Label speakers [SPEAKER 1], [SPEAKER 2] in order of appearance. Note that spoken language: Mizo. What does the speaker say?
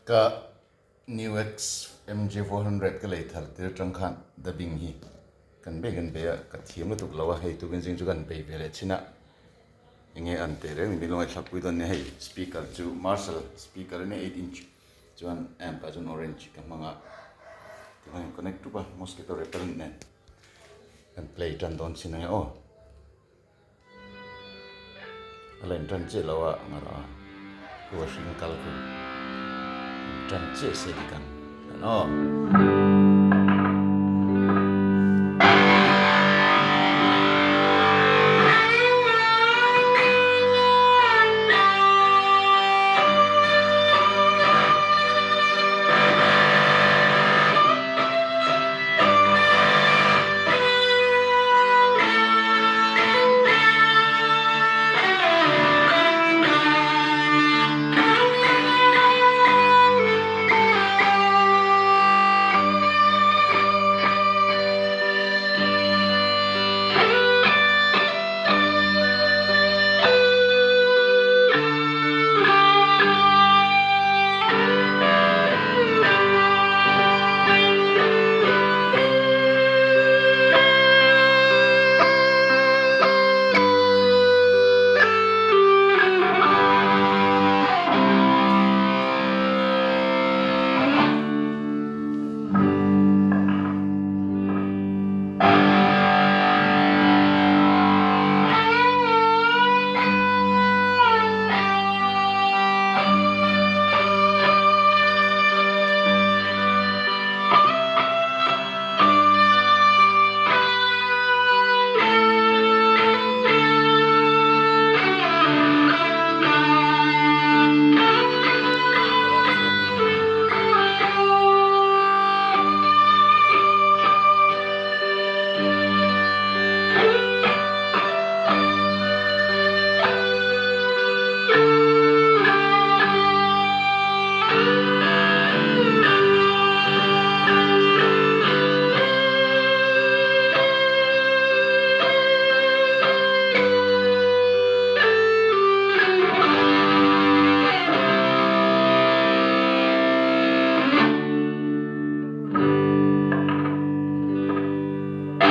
[SPEAKER 1] Ka New X MJ 400 ka lei thar tir atang khan dubbing hi kan bei kan bei a, ka thiam lutuk lo a, hei tukin zing chu kan bei ve leh chin a, enge an teh reng ni min lo ngaihthlak pui dawn nia hei speaker chu Marshall speaker a nia 8 inch chuan amp ah chuan orange ka hmang a, tikhan in connect ṭup a mosquito repellent nen kan play tan dawn chin ang e aw. A la inṭan chiah lo a ngarawh a, khu a hring kal khu inṭan chiah se dik ang an aw.